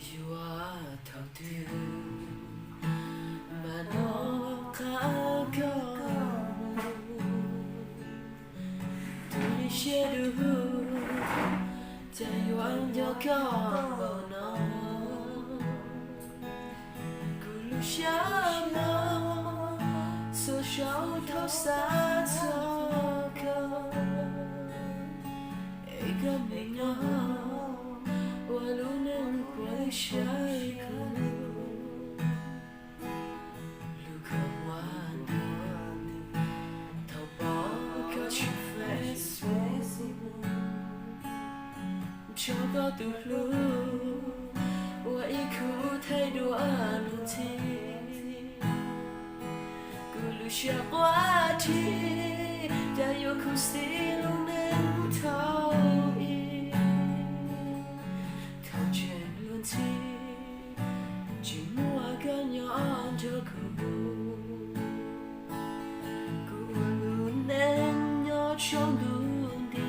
Yuav thaum twg mam nov qab koj mus, tus li siab dub, cas yuav nco koj npaum no. Kuv lub siab no txhua zaus thaum xav txog koj, es koj nim nyob ua lub neej puas saib kuv. Lub khaub ncaws thaum pom koj tshwj Facebook, nrog koj tus hlub ua ib khub thaij duab luag ntxhi. Kuv lub siab quaj dhi, cas yuav khuv xim lub neej thaum ub. Thaum tseem luag ntxhi, tsis muaj koj nyob nrog kuv, kuv ua lub neej nyob tsaus ntuj nti,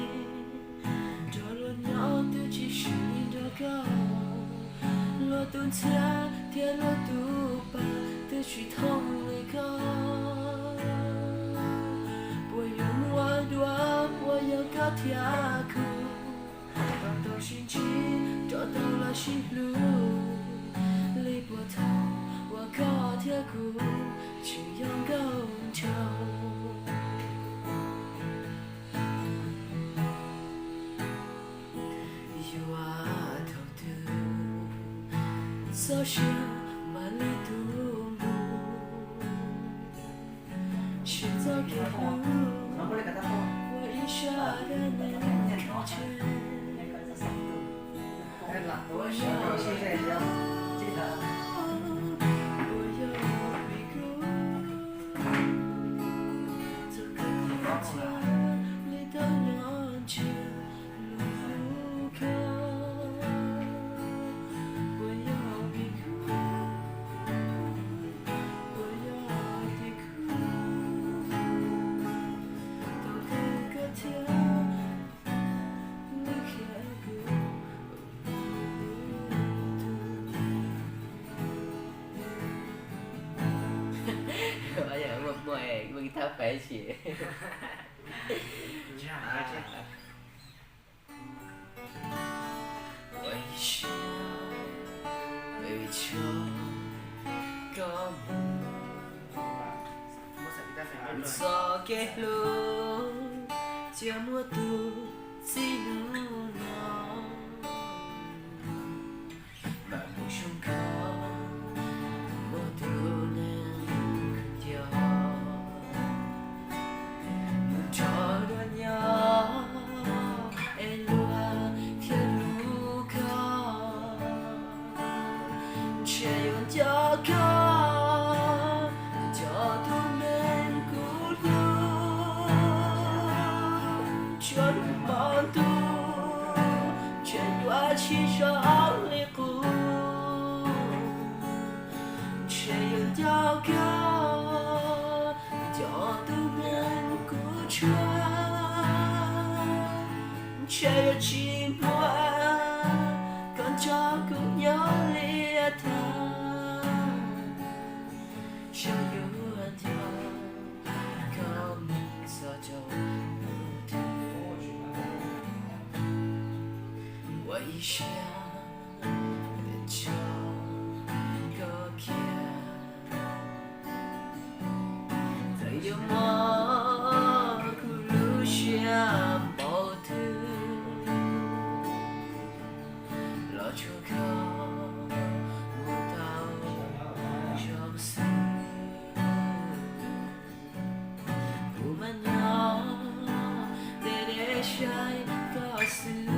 nrog luag nyob twb tsis swm li nrog koj. Luag tus ntxhais thiab luag tus pog twb tsis thooj li koj. Puas yuav muaj dua uas yog koj thiab kuv, rov tau sib ntsib, rov tau los sib hlub li puag thaum uas koj thiab kuv tseem yog nkauj nraug. Yuav thaum twg txoj sia mam li tu mus, siv txoj kev hlub ua ib sab dab neeg kav tsij. Muaj, muaj, muaj guitar fais ib si. Ua ib siab, baby, tso koj mus. Txoj kev hlub cia muaj tus txij hnub no. Mam mus zoo kho muaj tus neeg kawg nco, mus nrog luag nyob es luag thiaj hlub koj. Ntshe yuav nco koj, nco tus neeg kuv hlub, tsuas lub hmo ntuj ntshe yuav tsis zoo li qub. Ntshe yuav nco koj, nco tus neeg kuv tshuav, ntshe yuav tsis muaj koj nrog kuv nyob li tag. Xyov yuav nco koj mus txog rau lub twg, ua ib siab tso koj kiag. Txawm yuav mob kuv lub siab npaum twg los tsuas koj mus tau zoo xwb. Kuv mas nyob deb deb saib koj xwb.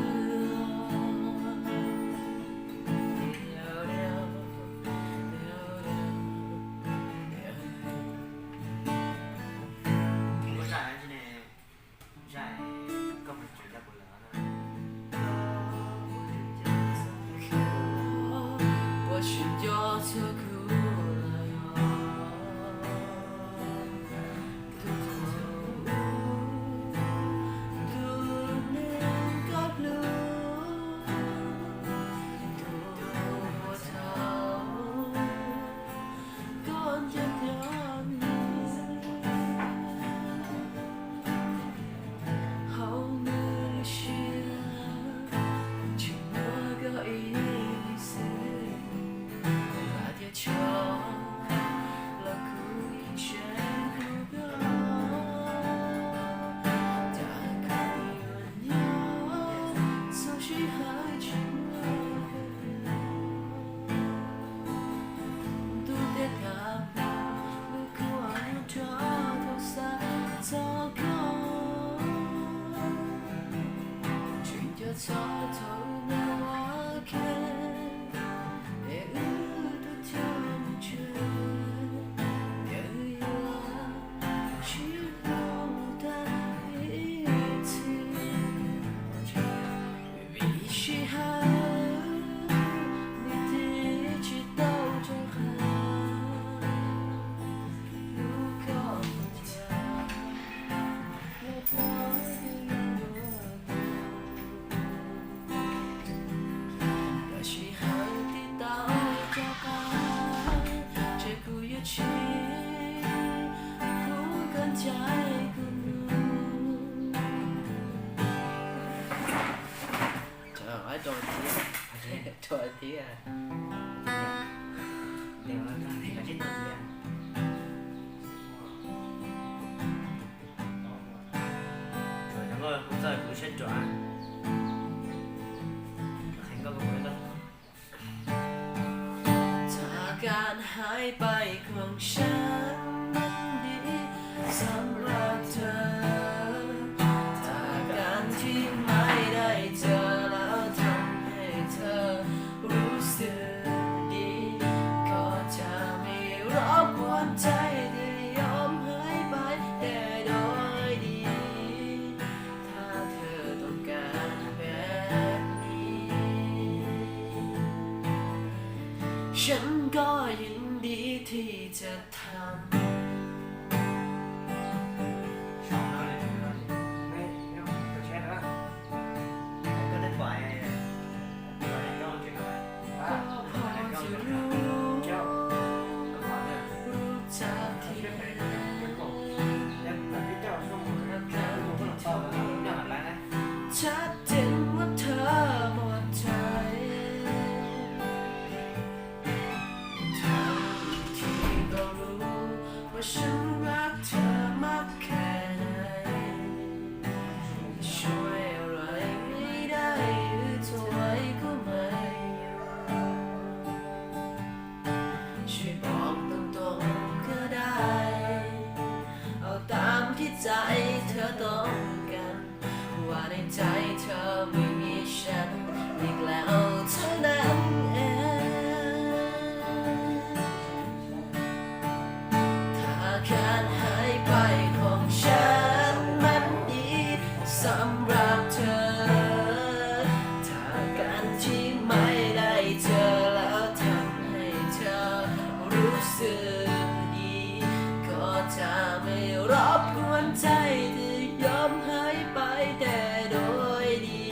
Rau thiab. Rau thiab. Txawj kuv siab ruam. Thovการหายไปของฉันนั้นดีสำหรับเธอ ถ้าการที่ไม่ได้เจอแล้วทำให้เธอรู้สึกดี ก็จะไม่รบกวนใจที่ยอมหายไปแต่โดยดี ถ้าเธอต้องการแบบนี้ ฉันก็ยินดีที่จะทำ ก็พอจะรู้ รู้จักเพียง ชัดเจนว่าเธอหมดใจ ทั้งที่ก็รู้ว่าฉันรักเธอมากแค่ไหน ช่วยอะไรไม่ได้หรือเท่าไหร่ก็ไม่ยอม ช่วยบอกตรงๆก็ได้ เอาตามที่ใจเธอต้องการ ว่าในใจเธอไม่มีฉันอีกแล้วเท่านั้นเอง ถ้าการหายไปของฉันมันดีสำหรับเธอ ถ้าการที่ไม่ได้เจอแล้วทำให้เธอรู้สึกดี ก็จะไม่รบกวนใจที่ยอมหายไปแต่โดยดี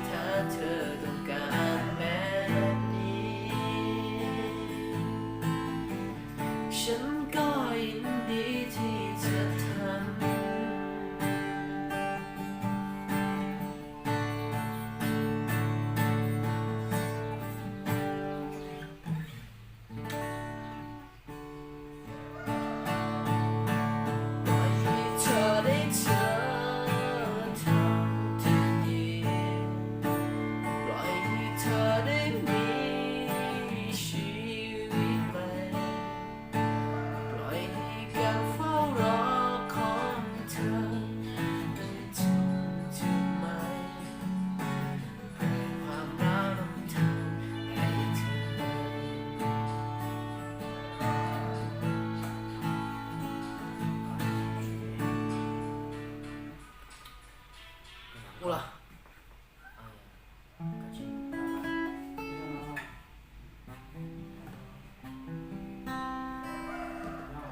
ถ้าเธอต้องการแบบนี้ ฉันก็ยินดีที่จะทำ ปล่อยให้เธอได้เจอทางที่ดี ปล่อยให้เธอได้มีชีวิตใหม่ ปล่อยให้การเฝ้ารอของเธอเป็นจริงทำไม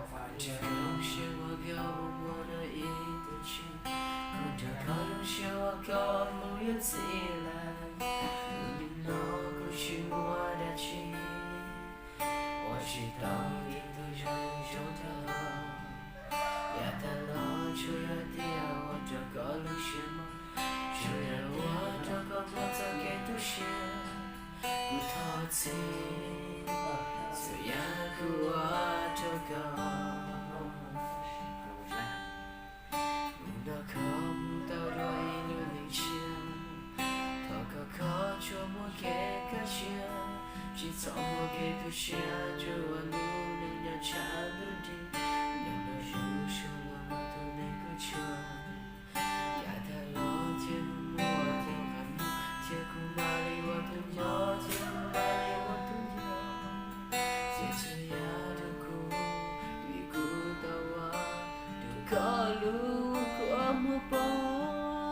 Koj tsis tau zoo siab uas koj mus ua dua ib tug tshiab, kuv nrog koj zoo siab uas koj mus yuav txiv lawm. Nim no kuv tsis muaj dab tsi uas tsis tau ib tug zoo zoo rau. Yav tag los tsuas yog tias ua rau koj lub siab mos, tsuas yog ua rau koj mob txoj kev tu siab. Kuv thov txim txhua yam kuv ua rau koj. Hnub no koj mus tau dua ib lub neej tshiab, thov koj koj tsuas muaj kev kaj siab, tsis txhob muaj kev tu siab rau ua lub neej nyob tshav ntuj nrig. Nim no zoo sua los muaj tus neeg kuv tshua. Yav tag los thiab hnub no thiab qhov no, thiab kuv mam li ua tus mob thiab kuv mam li ua tus nco. Ces txhua yam rau kuv, vim kuv tau ua rau koj lub kua muag poob.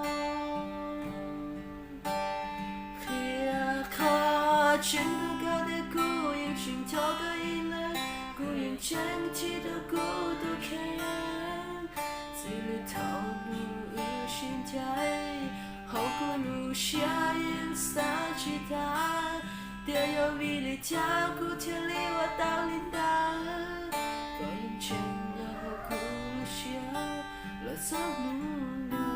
Qhia qhov tseeb rau koj tias kuv yeej tsis nco koj ib leeg, kuv yeej tseem tsis tau kuv tus kheej. Txij li thaum hnub wb sib ncaim, hauv kuv lub siab yeej xav tsis tag tias yog vim li cas kuv thiaj li ua tau li ntawd. Koj yeej tseem nyob hauv kuv lub siab los txog hnub no.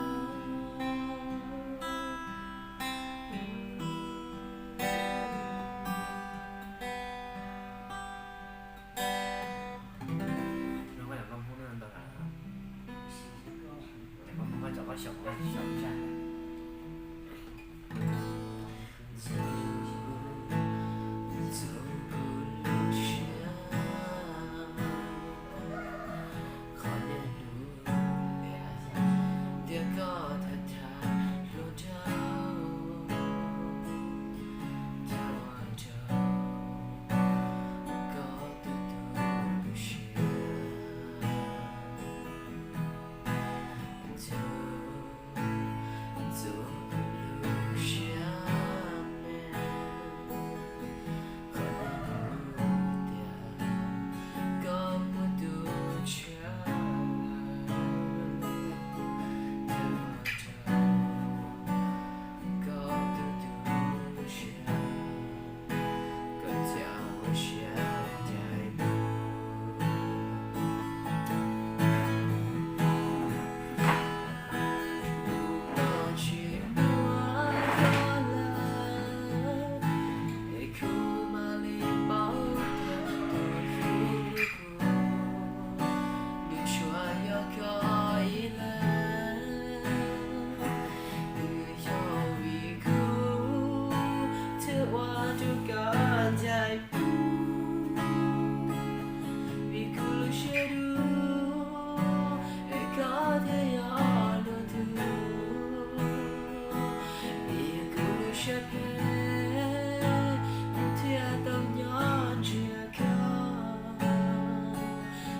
siab phem, kuv thiaj tau nyob ntsiag koj.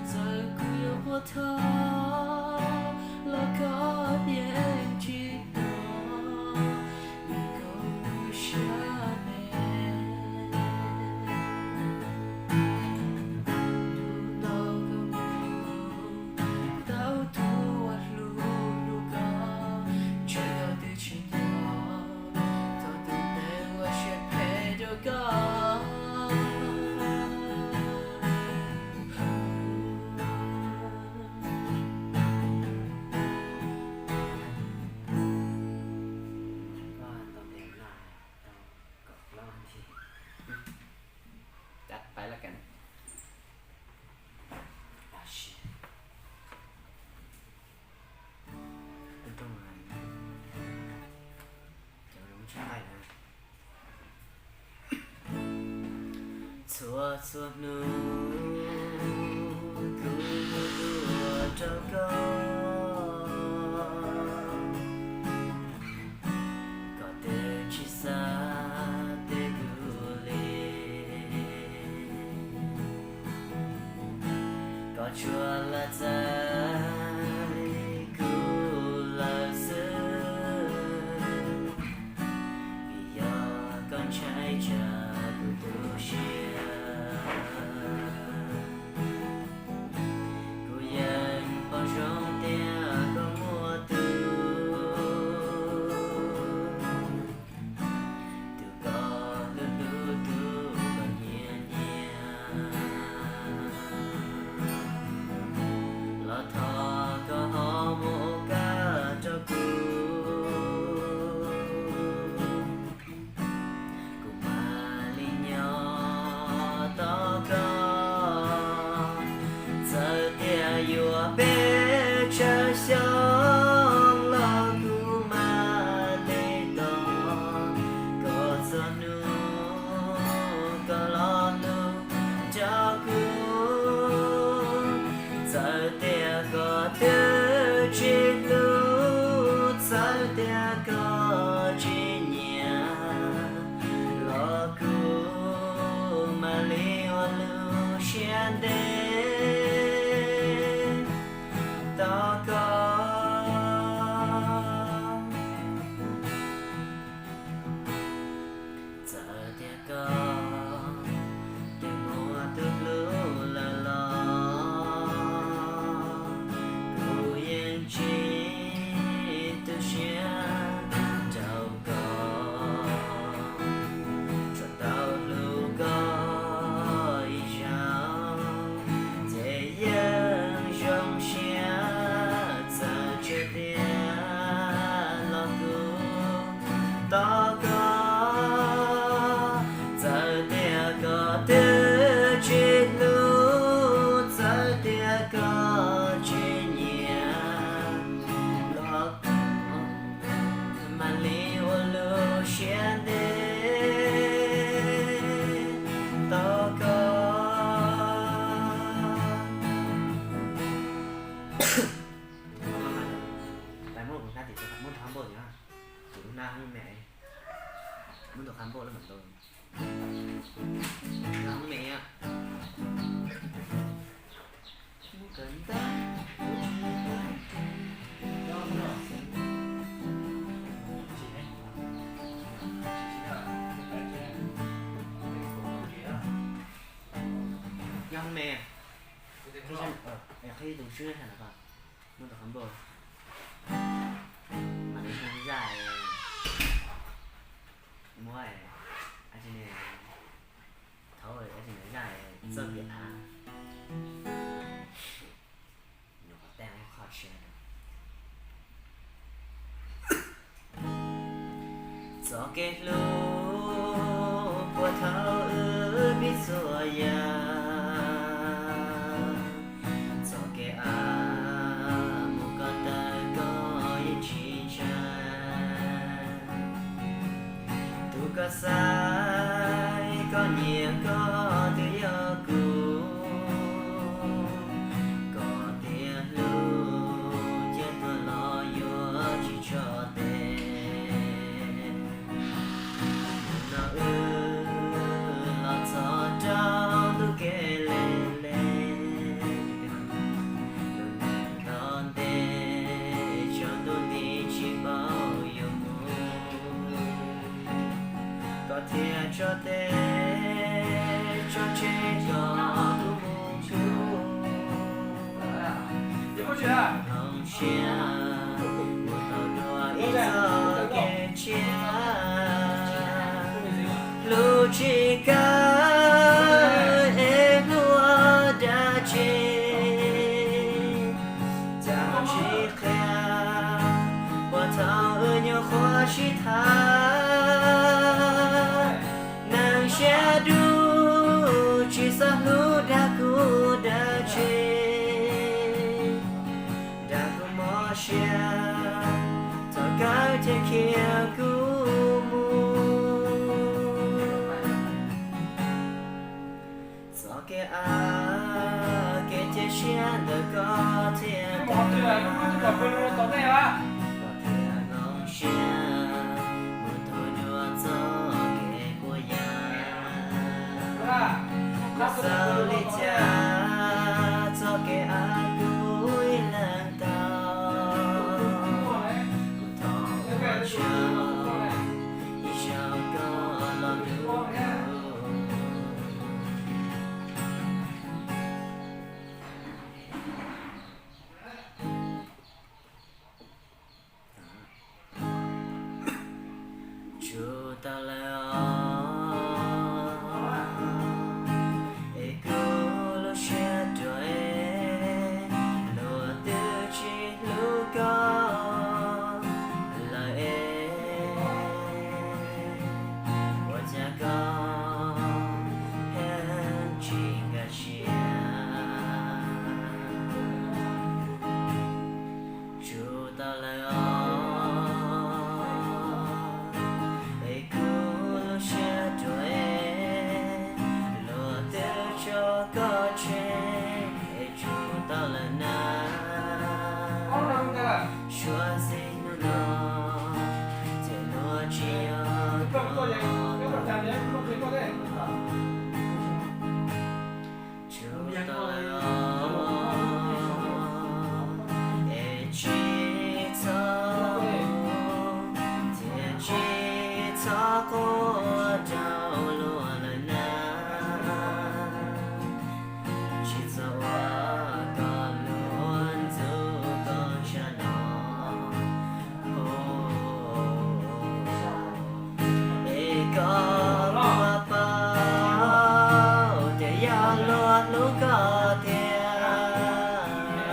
Txawm kuv yuav quaj thov los koj yeej tsis tos, vim koj lub siab ntev. Hlub tau koj mus, tau tus uas hlub hlub koj, ntshe koj twb tsis nco txog tus neeg uas siab phem dua koj. Vaj tau ntev no, tau kaum plaub nas this. Cab pais laj kas. Cov zoo tsis qaij na. Txhua txhua hnub kuv tuaj rau koj, koj twb tsis xav teb kuv li. Koj tsuas lam txais kuv lawm xwb, vim yog koj ntshai tsam kuv tu siab. Kuv yeej paub zoo tias koj muaj tus, tus koj hlub hlub, tus koj nyiam nyiam. Los thov koj ho muab ua kaj rau kuv, kuv mam li nyob tos koj. Txawm tias yuav peb tsawg xyoo los kuv mam li tos koj txhua hnub, koj los hlub rau kuv. Txawm tias koj twb tsis hlub, txawm tias koj tsis nyiam, los kuv mam li ua lub siab ntev tos koj. Txawm tias koj twb muaj tus hlub lawm los kuv yeej tsis tu siab rau koj. Tsuas tau hlub koj ib zaug ces yeej zoo siab. Txawm tias los kuv tos koj, txawm tias koj twb tsis hlub, txawm tias koj tsis nyiam, los kuv mam li ua lub siab ntev tos koj. Pais muab kuv hnab tim, muab tus qhab npauj tim no, kuv lub hnab hoob me, muab tus qhab npauj lub mam ntaus, hnab hoob me. Nyob hoob me, qhib tus swb na, muab tus qhab npauj, mam li hu zaj, muab, thaum zaj txawj piav av, nyuam qhuav tag ib qho tshaj. Txoj kev hlub puag thaum wb pib txhua yam, txoj kev av mus ko taw koj yeej tsis ntshai. Tus koj xaiv koj nyiam koj twb yog kuv, koj tias hlub cia tuag los yuav tsis tso tes. Thiaj tso tes tso tseg kom kuv mus kuv hloov siab, mus tau dua ib txoj kev tshiab. Hlub tsis kawg es hlub dab tsi, cas tsis qhia puas thaum wb nyuam qhuav sib tham. Neeg siab dub tsis xav hlub dag kuv dab tsi, dag kuv mob siab, thaum kawg thiaj khiav kuv mus. Txoj kev av, kev cia siab ntawm koj thiab kuv, koj thiaj hloov siab mus tau dua txoj kev puas yam. Xav li cas txoj kev av kuv ib leeg tau, kuv thov ua tsaug ib zaug koj los hlub kuv. Tsum tau lawm os, es kuv lub siab ruam es luag twb tsis hlub koj lawm es, ua cas koj pheej tsis nkag siab. Tsum tau lawm os, es kuv lub siab ruam es luag twb tso koj tseg, es tsum tau lawm na. Suav xij hnub no ces luag tsis yog koj. Tsum tau lawm os, es tsis txhob, thiaj tsis txhob quaj rau luag lawm na. Tsis txhob ua kom luag ntxub koj tsam no. Es koj puas paub tias yog luag hlub koj tiag,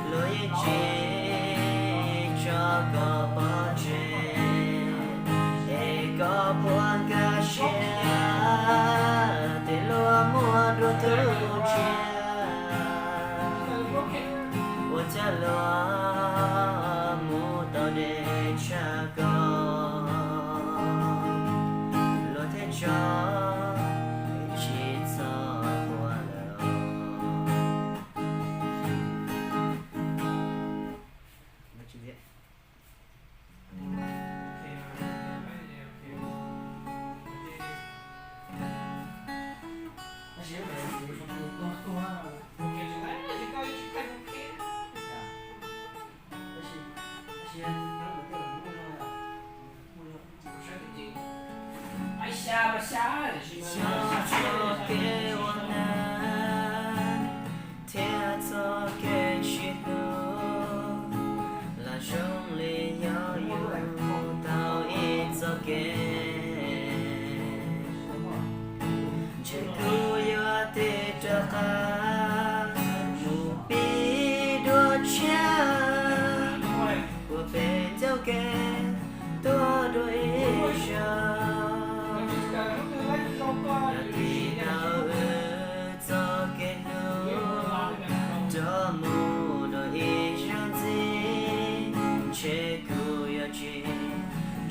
luag yeej tsis tso koj pov tseg. Es koj puas nkag siab tias luag muaj dua tus tshiab, ua cas luag mus tau deb tshaj koj, luag thiaj tso tsis txhob quaj lawm. Xyov txoj kev ua neeg thiab txoj kev sib hlub los zoo li yog yus tau ib txoj kev. Ntshe kuv yuav tig rov qab mus pib dua tshiab, ua peb ncauj kev tuaj dua ib zaug. Yog tig tau wb txoj kev hlub rov mus dua ib zaug ntxiv, ntshe kuv yuav tsis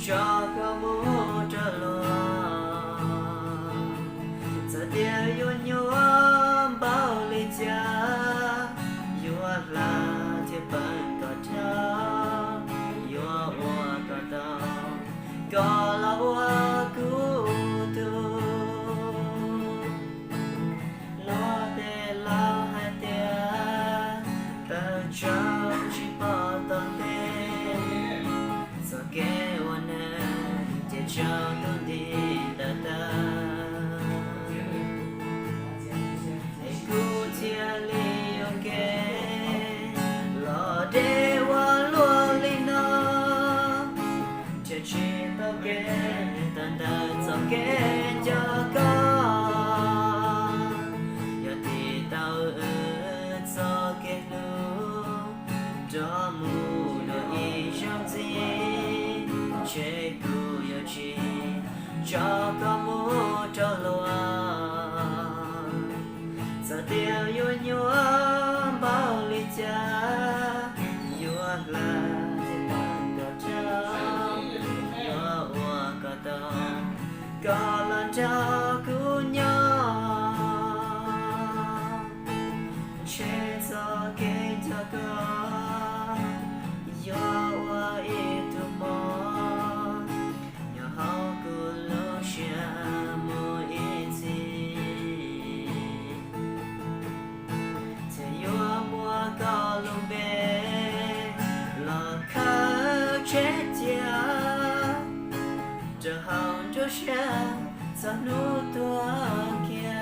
tso koj mus rau luag. Txawm tias yuav nyuaj npaum li cas, yuav hla thiab peem kom dhau, yuav ua kom tau, kom los ua kuv tug. Luag tej laus hais tias tawm tsam tsis pom tom ntej, txoj kev ua neeg ces rau tus ntiv ntawd tag, es kuv thiaj li yuam kev los deb ua luaj li no, nrhiav tsis tau kev tawm ntawm txoj kev nco koj. Yog tiv tau wb txoj kev hlub nrog mus dua ib zaug ntxiv, ntshe kuv yuav tsis tso koj mus rau luag. Txawm tias yuav nyuaj npaum li cas, yuav hla thiab tawm kom tsawg, yuav ua kom tau, kom los nrog kuv nyob. Ntshe txoj kev nco koj yuav ua ib tug mov nyob hauv kuv lub siab mus ib txhis, thiaj yuav muab koj lub npe los khawb tseg cia rau hauv nruab siab txog hnub tuag kiag.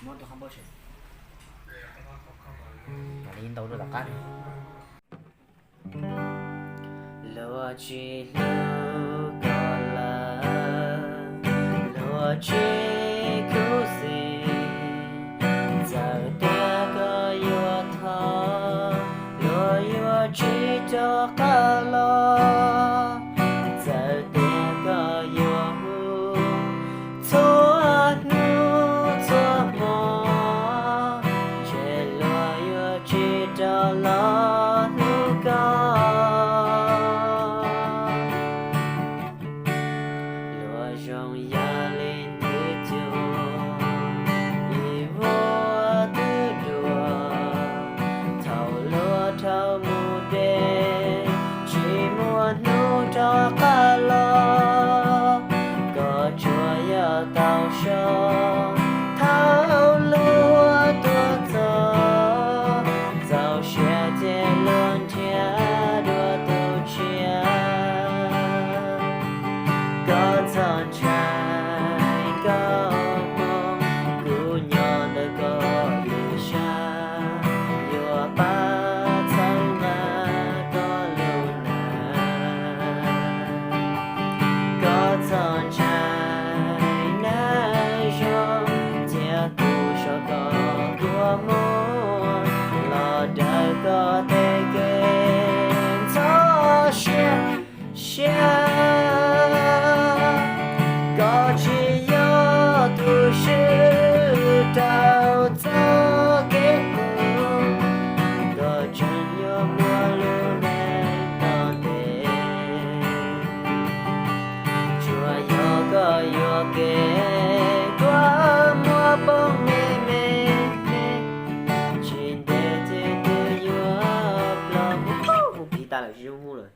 Muab tus qhov npauj tso, mam li ntau rau tom qab. Luag tsis hlub koj lawm, luag tsis khuv xim, txawm tias koj yuav thov, luag yuav tsis rov qab los. Txawm tias koj yuav hu txhua hnub txhua hmo, ntshe luag yuav tsis rov los hlub koj. Luag zoo yog li ntws cuag ib vuag twb dua, thaum luag dhau mus deb, tsis muaj hnub rov qab los. Koj tsuas yog tau so thaum luag tuag txog, txaus siab ces luag nrhiav dua tus tshiab. Koj txhob ntshai, koj hmoob, kuv nyob ntawm koj lub sab, yuav pab txhawb nqa koj lub neej. Koj txhob ntshai, neeg zoo cia kuv so koj kua muag, los daws koj tej kev ntxhov siab. Siab, koj tsis yog tus swb rau txoj kev hlub, koj tseem yuav muaj lub neej tom ntej. Tsuas yog koj yuam kev, kua muag poob me me, tsis ntev ces twb yuav ploj. Mus pib tas lawm, tsis zoo mus lawm.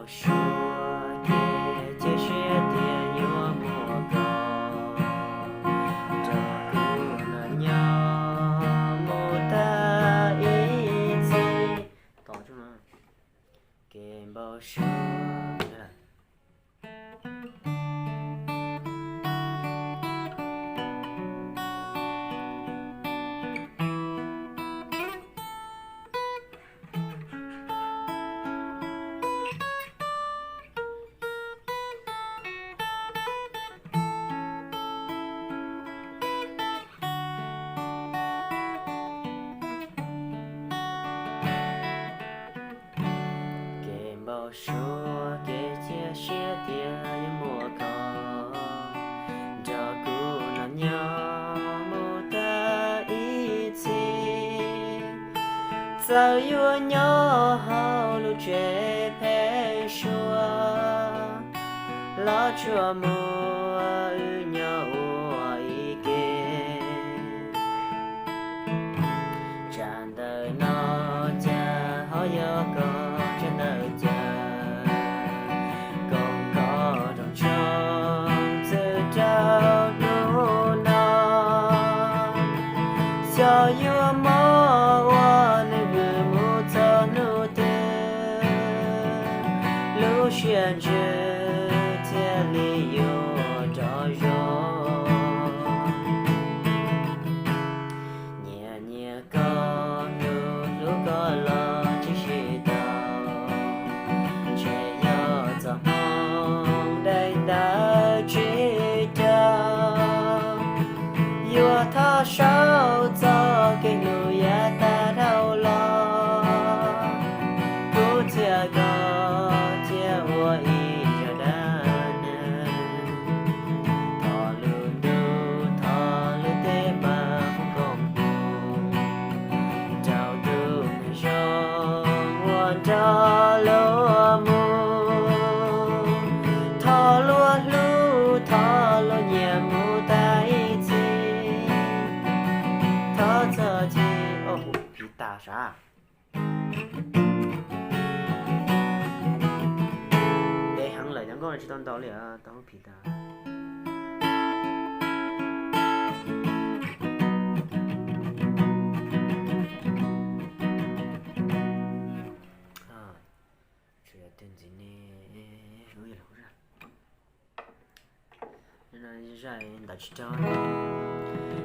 Suav kev cia siab tias yuav muaj koj nrog kuv noj nyob mus tag ib txhis. Tos kev npau suav. Kev npau suav kev cia siab tias yuav muaj koj nrog kuv noj nyob mus tag ib txhis. Txawm yuav nyob hauv lub tsev pheeb suab los tsuas muaj wb nyob ua ib ke. Tsam ntawm no cas ho yog koj, tsam ntawm cas koj nkaus rooj tshoob txwv rau hnub no. Xyov yuav mob ua neeg vwm mus txog hnub twg, lub siab ntsws thiaj li yuav rov zoo. Nyias nyias koj hlub, hlub koj los tsis sib tau, ntshe yog txoj hmoov dai ntawd tsis raug. Yuav thov saib txoj kev hlub yav tag dhau los, kuv thiab koj thiaj ua ib zaj dab neeg. Thov lub ntuj, thov lub teb pab foom koob hmoov rau tus neeg zoo uas nrog luag mus. Thov luag hlub, thov luag nyiam mus tag ib txhis. Thov txog txij, ua hu phim tas sav. Ntev heev lawm cov nkauj no tsis tau ntaus li, tau hu phim tas. Tshuav yog twg ntxiv ne? Ub, yog lawm, hu zaj, zaj ntawd tsis raug.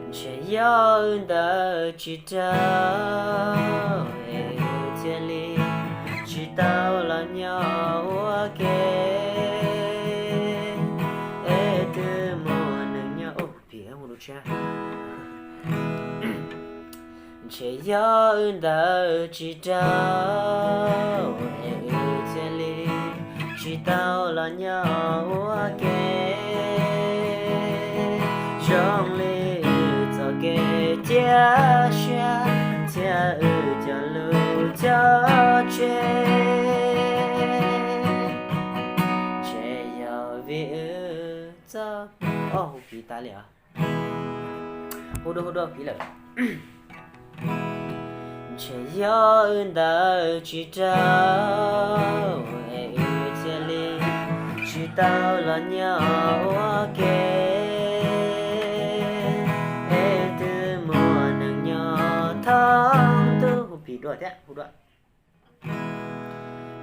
Ntshe yog wb ntawd tsis raug es wb thiaj li tsis tau los nyob ua ke. Es twb muaj neeg nyob, ub, phim, hu dua tshiab. Ntshe yog wb ntawd tsis raug es wb thiaj li tsis tau los nyob ua ke. Zoo li wb txoj kev cia siab thiab wb cov lus cog tseg. Ntshe yog vim wb txoj, ub, hu phim tas li os. Hu dua, hu dua, phim lawm. Ntshe yog wb ntawd tsis raug es wb thiaj li tsis tau los nyob ua ke. Es twb muaj neeg nyob thoob ntuj, hu phim dua thiab, hu dua.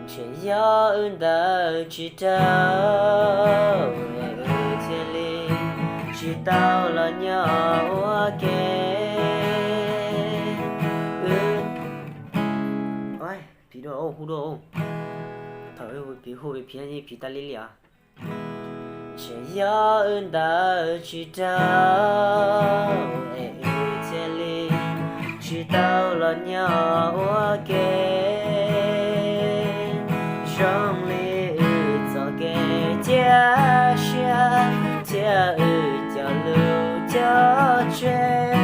Ntshe yog wb ntawd tsis raug es wb thiaj li tsis tau los nyob ua ke. Wb, phim dua, hu dua. Thaum wb phim, hu phim, phim tas li li os. Ntshe yog wb ntawd tsis raug es wb thiaj li tsis tau los nyob ua ke. Zoo li wb txoj kev cia siab thiab wb cov lus cog tseg.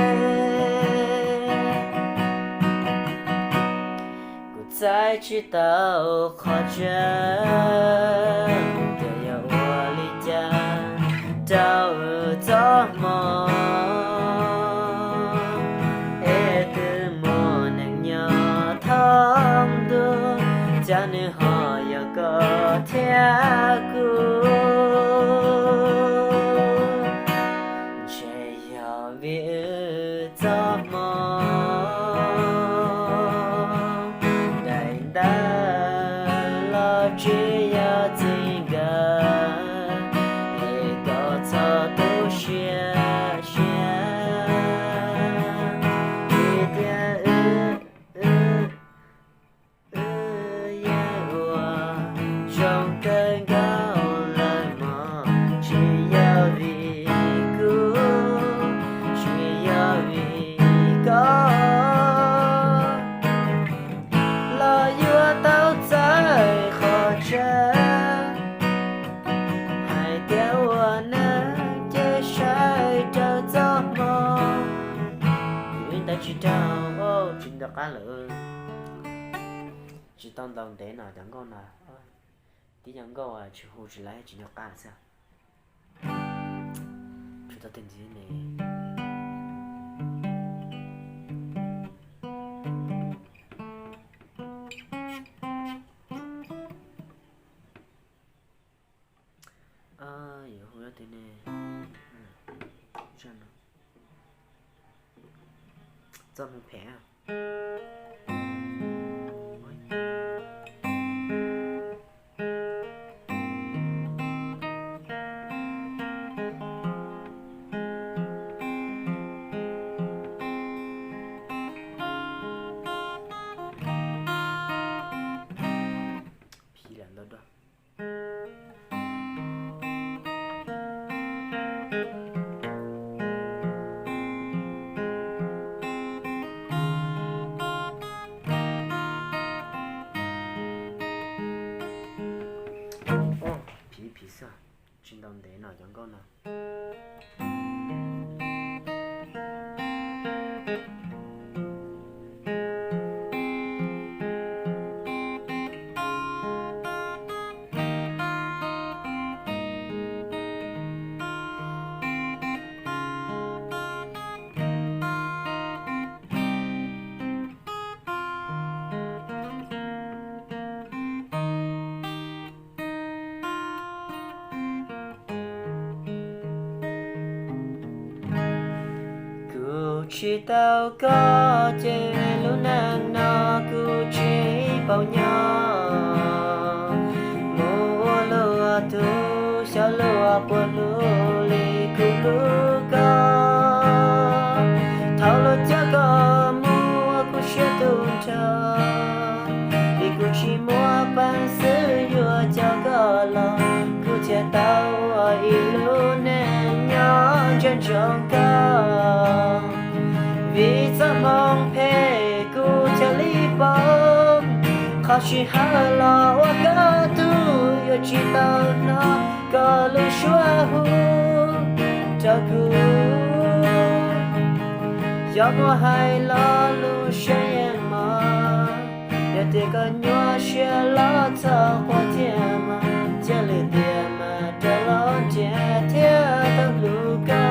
Kuv txais tsis tau qhov tseeb tias yog ua li cas rau wb txoj hmoo, es twb muaj neeg nyob thoob ntuj, cas nws ho yog koj thiab kuv, ntshe yog vim wb txoj hmoo daim ntawv los tsis yog txij nkawm, es koj txhob tu siab siab, vim tias wb, wb, wb yeej ua zoo kawg nkaus lawm mog, tsis yog vim kuv, tsis yog vim koj, los yuav tau txawj qhov tseeb, hais tias ua neeg ces saib raws txoj hmoo. Ib ntawd tsis raug, tsis nco qab lawm. Tsis tau ntaus ntev no cov nkauj no, tib cov nkauj tsis hu tsis laib tsis nco qab xwb. Tshuav tau tej ntxiv ne. Yuav hu dab tsi ne? Txoj hmoo phem. Phim lam ntau dua. Phim phim xwb, tsis ntaus ntev no cov nkauj no. Kuv tsis tau koj ces lub neej no kuv tsis paub nyob. Mus ua luag tug xyov luag puas hlub li kuv hlub koj. Thaum luag coj koj mus ua kuv siab tu nrho, vim kuv tsis muaj peev xwm yuav coj koj los, kuv thiaj tau ua ib lub neej nyob ntsia ntsoov koj. Vim txoj hmoo phem kuv thiaj li poob, qhov sij hawm los ua koj tug yuav tsis tau hnov koj lub suab hu rau kuv. Xyov muaj hais lo lus siab yeej mog, yog tias koj nyuaj siab los txhob quaj thiab mog, cia lwm tiam mas rov los nrhiav thiab tau hlub koj.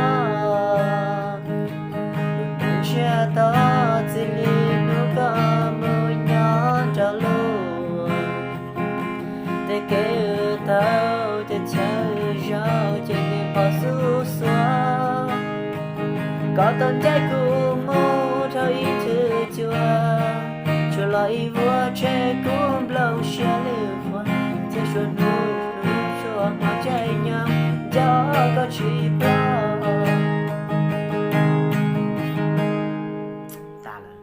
Ntsiag to txij li hnub koj mus nyob nrog luag, tej kev taug tej chaw zaum ces nej pom xub xuav. Koj tau ncaim kuv mus dhau ib thwv cua, tsuas los ib vuag tseg kuv nplooj siab lwj qhuav, thiab suav hnub suav hmo caij nyoog nco koj tsis paub. Tas lawm.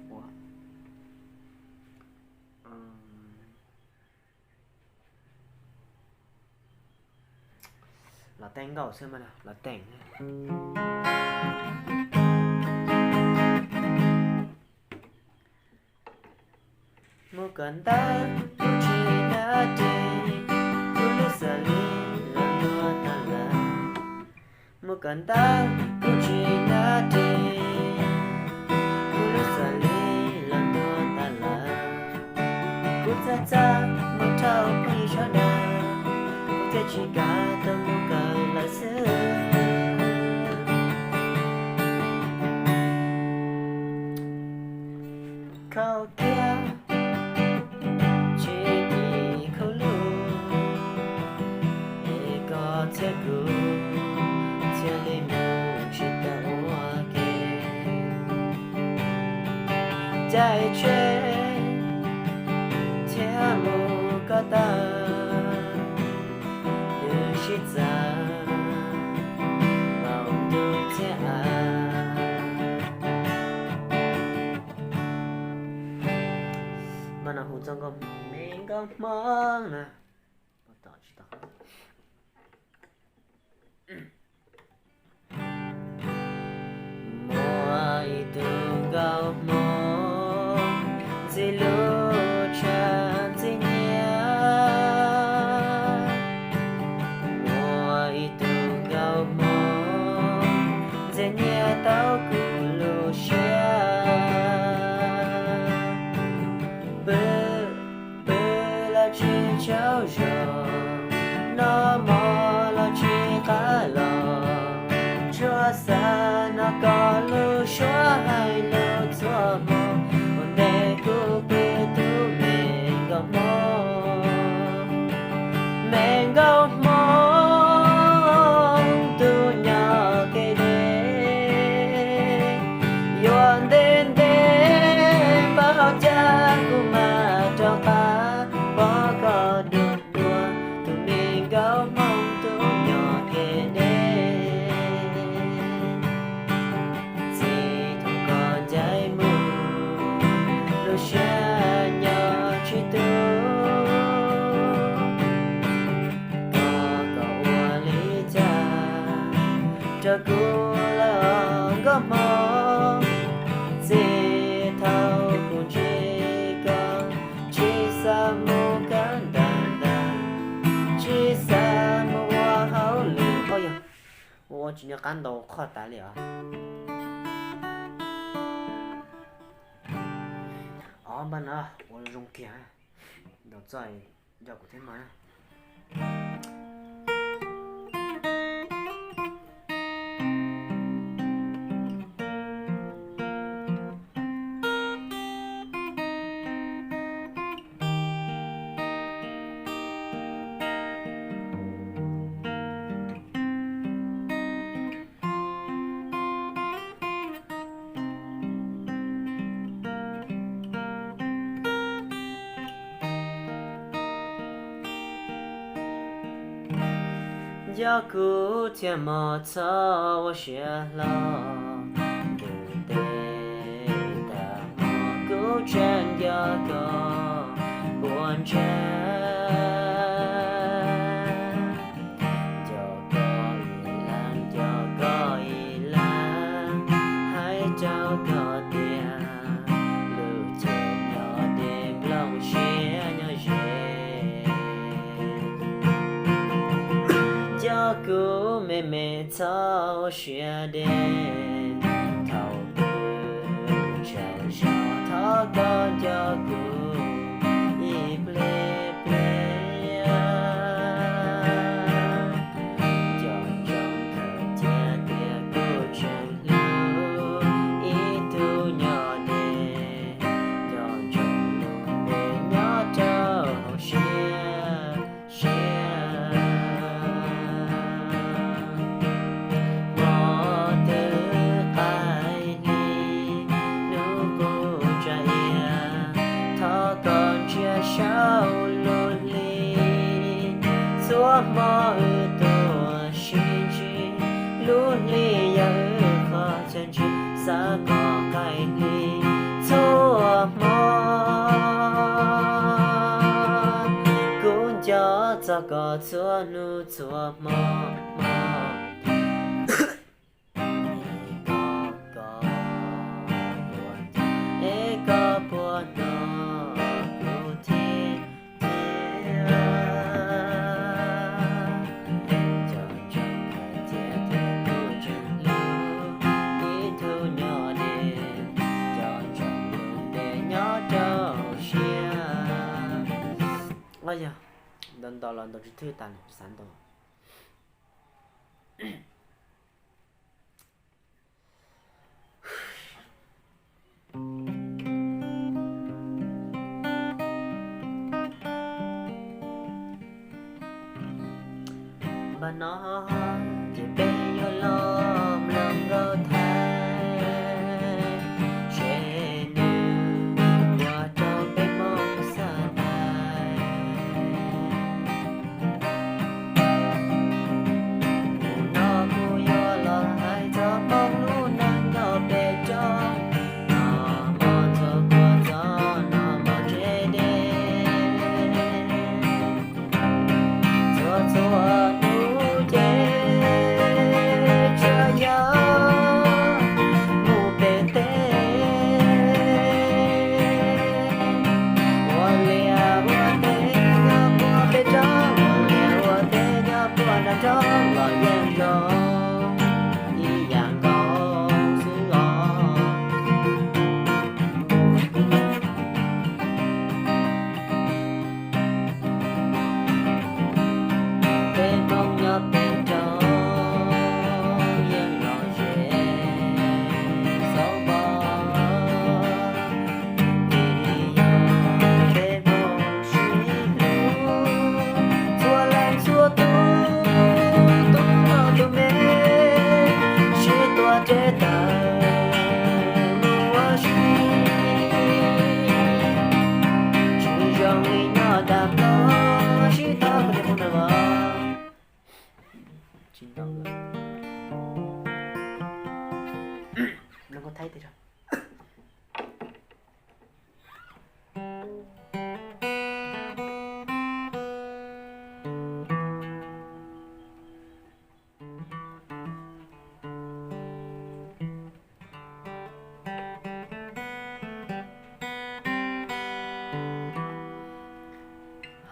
Ua, ua, teeb nkauj xwb mas los teem. Mus kawm ntawv kuj tsis nyob tes, kuv lub xws li los luag tag lawm. Mus kawm ntawv kuj tsis nyob tes, kuv lub xws li los luag tag lawm. Kuv txhawj txhawj mus thauj phooj ywg sawv daws, kuv thiaj tsis kam tau mus kawm lawm xwb. Khaum kiag tsis dim khaum lug, es koj thiab kuv thiaj li mus tsis tau ua ke. Caij tsheb thiab mus koj taw, nws sib txawv npaum ntuj thiab av. Mas no hu txog nkauj, me nkauj hmoob na. Muaj ib tug nkauj hmoob ntxim hlub tshaj ntxim nyiam. Muaj ib tug nkauj hmoob ntxim nyiam tau kuv lub siab. Pw, pw los tsis tsaug zog, noj mov los tsis qab los, tsuas xav hnov koj lub suab hais lus txhua hmo. Ua ntej kuv pw tus me nkauj hmoob, me nkauj hmoob tus nyob kev deb, yuav ntev ntev npaum cas kuv mam rov qab pom koj dua dua, tus me nkauj hmoob tus nyob kev deb. Txij thaum koj ncaim mus, lub siab nyob tsis tu. Koj, koj ua li cas rau kuv lawm nkauj hmoob? Txij thaum kuv ntsib koj, tsis xav mus kawm ntawv ntag, tsis xav mus ua hauj lwm. Ua tsis nco qab ntaus qhov tas li os. Ob npaj no ua zoo kiag, ntaus txoj nco kuv thiab mas. Yog kuv thiaj mos txhob ua siab hlo, ntu tes tas hmo kuv tseem nco koj puas ntshai. Nco koj ib leeg, nco koj ib leeg, hais rau koj tias lub cev nyob deb nplooj siab nyob ze. Yog kuv me me txhob ua siab deb, thaum kuv tsaug zog thov koj nco kuv ib pliag pliag. Nco ntsoov kawm cia tias kuv tseem hlub ib tug nyob deb, nco ntsoov lub npe nyob rau hauv siab siab. Hmo twg qaij hli, hnub kuv tsa ia, thov koj ntsia saib lub hli. Txhua hmo wb tuaj sib ntsib, lub hli yog wb qhov chaw ntsib, xav kom qaij hli txhua hmo. Kuv nco txog koj txhua hnub txhua hmo. Es koj puas hnov kuv thiab thiab? Cov ntsoov hais tias thiab kuv tseem hlub ib tug nyuam li, cov ntsoov lub npe nyob rau siab. Yog ntau ntau los ntau tsis thwj tas li, xav ntau. Npaj no ces peb yuav los mloog nkauj Thaib, seb nws puas rau peb Hmoob xav hais. Hnub no kuv yuav los hais txog Hmoob lub neej nyob pem roob, noj mov txhua kua txob, noj mov tsev dej. Txhua txhua hnub ces tsuas yog mus pem teb, ua liaj ua teb nyob puag pem roob, ua liaj ua teb nyob puag nram roob los yeej zoo ib yam nkaus xwb os. Peb Hmoob nyob pem roob yeej lom zem xauv npog, vim yog peb Hmoob sib hlub, txhua leej txhua tus, tus loj tus me, sib tuav tes taw mus ua si. Tsis zoo li nyob tag nrho, sib thov kom nej phooj ywg os. Tsis ntau lawm. Mloog nkauj Thaib tiag.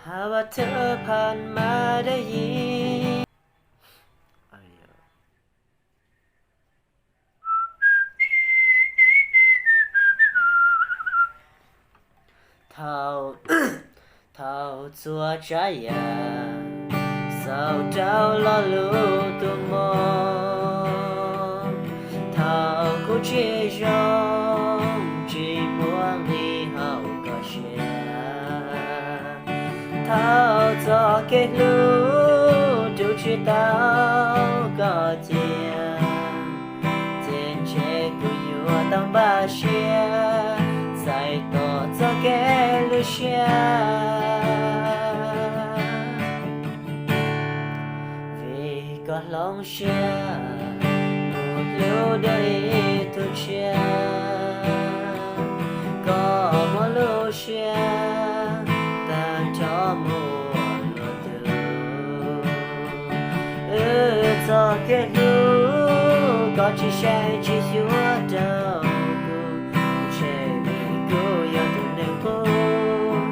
Hab vas thwb phan mas dab yim. Thaum, thaum txhua tsav yam xaus rau lo lus tus hmoov, thaum kuv tsis zoo tsis muaj nqi haum koj siab, thaum txoj kev hlub rub tsis tau koj cia, ces ntshe kuv yuav tau npaj siab txais tos txoj kev hlub siab. Vim koj hloov siab mus hlub dua ib tug tshiab, koj muab lub siab tag nrho mus ua luag tug. Wb txoj kev hlub koj tsis saib tsis xyuas rau kuv, ntshe vim kuv yog tus neeg qub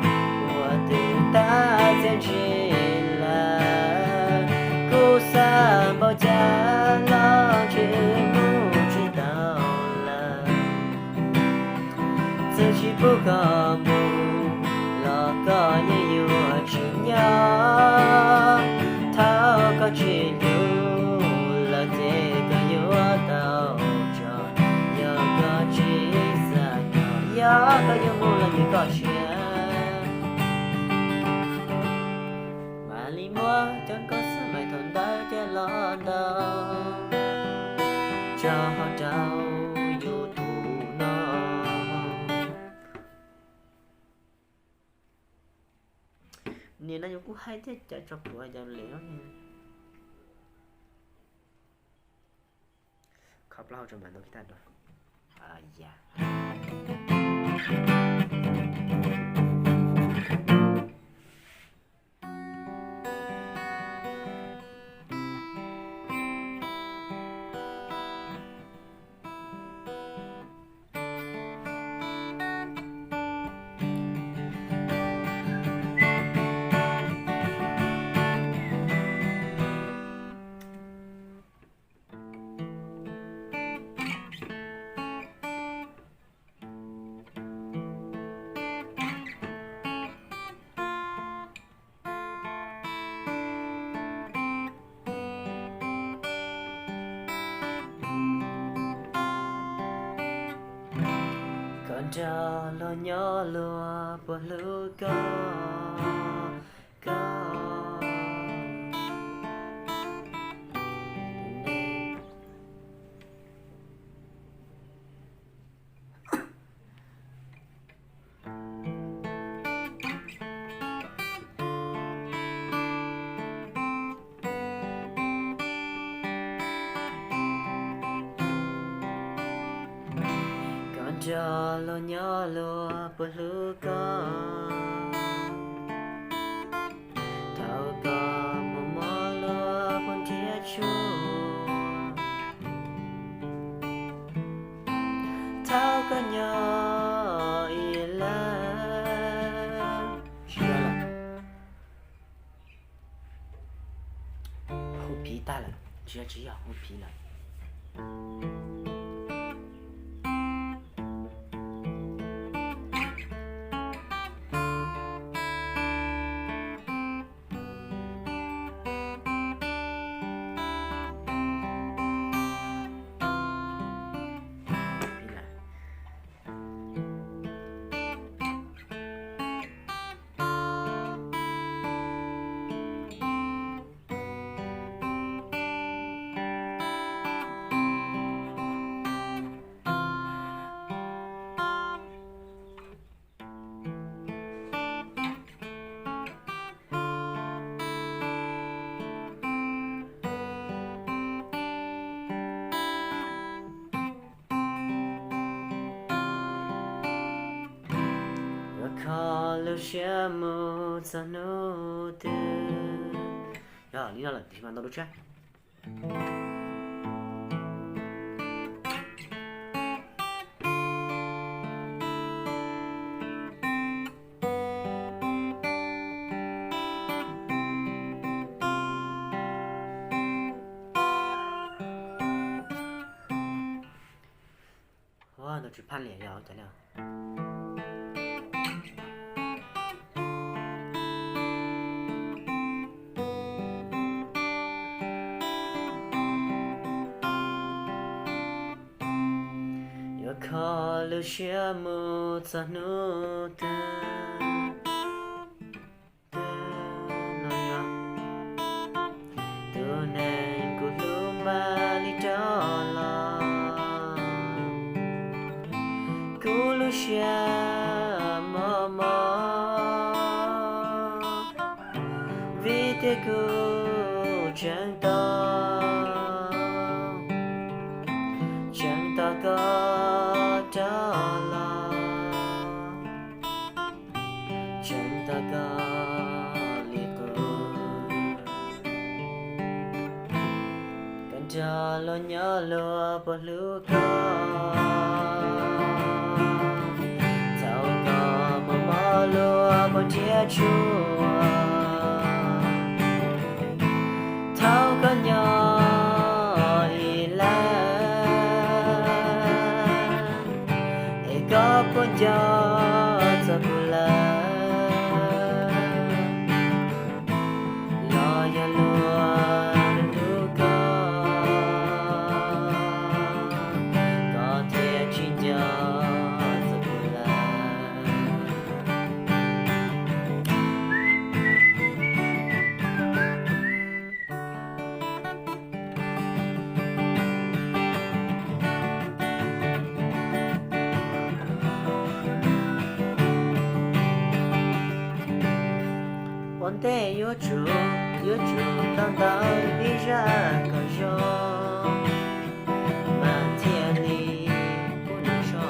uas twb tag txiaj ntsig lawm. Kuv xav npaum cas los tseem mus tsis tau lawm. Txawm tsis pub koj mus los koj yeej yuav tsis nyob. Thaum koj tsis hlub lawm ces koj yuav tau tso. Yog koj tsis xav nyob, yog koj yuav mus los nws koj siab. Mam li muab cov nkauj xab mais thaum ntawd thiaj los ntau tso hauv rau YouTube no. Niam no yus kuj haib thiab, cas tso plhuav yau li no ne. Kho plaub hau tso mam ntau kiv tag dua. Nrog luag nyob luag puas hlub koj, koj. Koj nrog luag nyob luag puas hlub koj, thaum koj muaj mob luag puas nrhiav tshua, thaum koj nyob ib leeg. Hu phiv tag lawm, tsis yog, tsis yog, hu phiv lawm. Yuav kho lub siab mus txog hnub twg. Yog li no lawm tiam sis mas ntau lub tshab. Ua ntau tsis phaj liam yog cov li. Yuav kho lub siab mus txog hnub twg. Tus neeg kuv hlub mam li rov los, kuv lub siab mob mob vim tias kuv tseem tos, tseem tos koj rov los, tseem tos koj li qub. Koj nrog luag nyob luag puas hlub koj, thaum koj muaj mob luag puas nrhiav tshua, thaum koj nyob ib leeg es koj puas nco txog kuv lawm, los yog luag hlub koj, koj thiaj tsis nco txog kuv lawm. Ua ntej yuav tsum, yuav tsum tau ntawv ib zaj kom zoo, mas thiaj li pub nws so.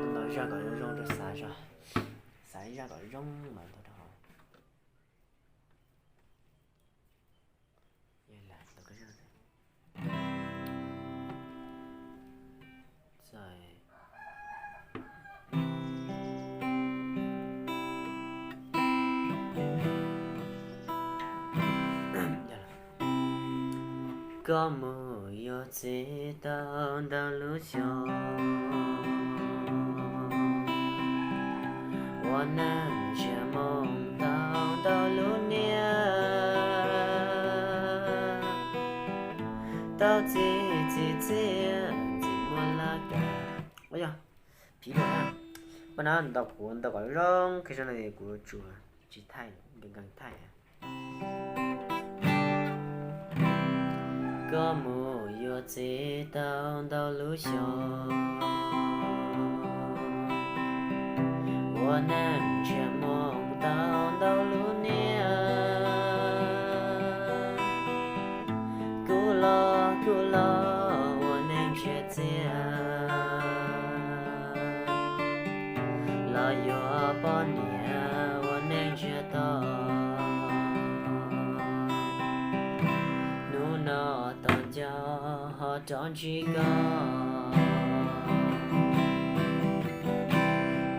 Ntau zaj kom zoo zoo rau xav zaj, xav ib zaj kom zoo mas ntau rau hauv. Koj mus yuav txiv tau ntau lub xyoo, ua neej ntsiag moo tau ntau lub niaj, tau txiv txiv txiaj ntxim muaj laj kam. Ua yog, phim lawm na, paj nab ntaus kuv ntaus kom zoo, kuv tsuas tsis thaij, nkees nkees thaij. Koj mus yuav txiv tau ntau lub xyoo, ua neej ntsiag moo tau ntau lub niaj, kuv los kuv los ua neej ntsiag txiaj, los yuav poj niam ua neej ntsiag to. Hnub no tos nco ho rov ntsib koj,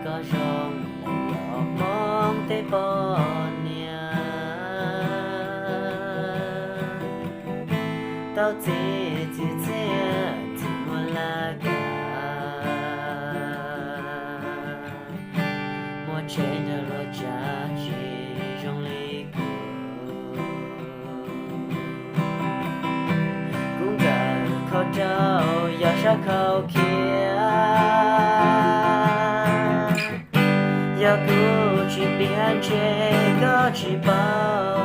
koj zoo lawm los Hmoob tej poj niam, tau txiv txiv txiaj ntxim muaj laj kam, muaj tsev nrog luag tsav tsis zoo li kuv. Kuv nkawm khau rau yog sab khau khiav, yog kuv tsis piav ntshe koj tsis paub,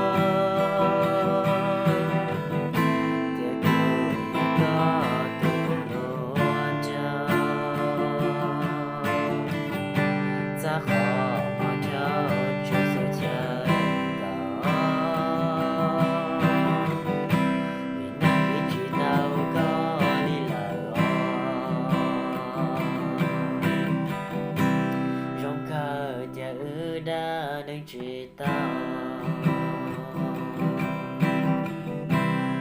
tias kuv yog koj tus hluas nraug, txaj qhov muag rau tsuas xyuas chaw nkaus, vim neej vim tsis tau koj li lawm os. Zoo kawg tias wb dab neeg tsis tau,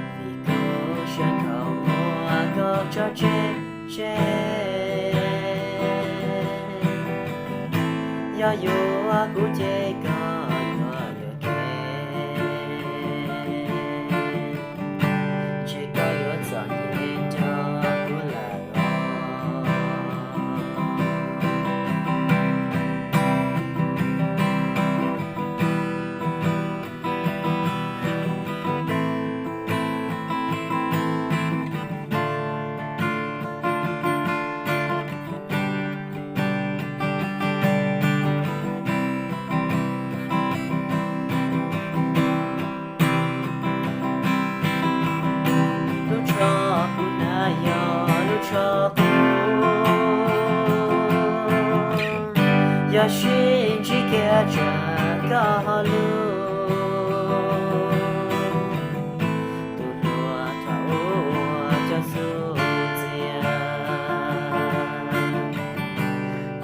vim kuv siab nkhaus muab koj tso tseg tseg. Yog yuav kuv ces koj yuav yuav kev, ntshe koj yuav txom nyem nrog kuv lawm os. Lub tsho kuv hnav yog lub tsho qub, yog sib ntsib kiag tsam koj ho lug. Tus hluas thaum ub uas coj xub txias,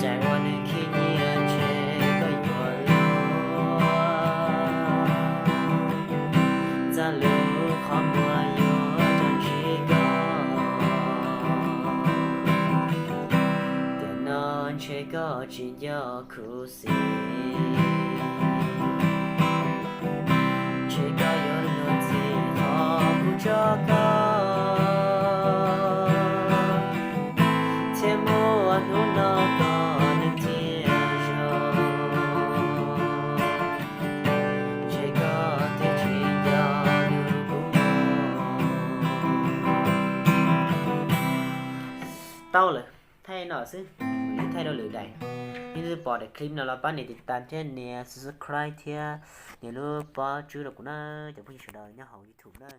rais ua nws khib nyiab ntshe koj yuav luag, txaj lub qhov muag yuav rau ntsib koj. Tiam no ntshe koj tsis nco khuv xim, ntshe koj yuav luag ntxhi qhov kuv tso koj, thiaj muaj hnub no koj neeg thiaj zoo. Ntshe koj thiaj tsis nco kuv mog. Tau lawm, thaij no xwb, thaij rau lwm daim. Yog leej twg pom daim clip no los pab nias tiv tas thiab nias subscribe thiab nias lub pob tswb rau kuv na, cov phooj ywg sawv daws nyob hauv YouTube na.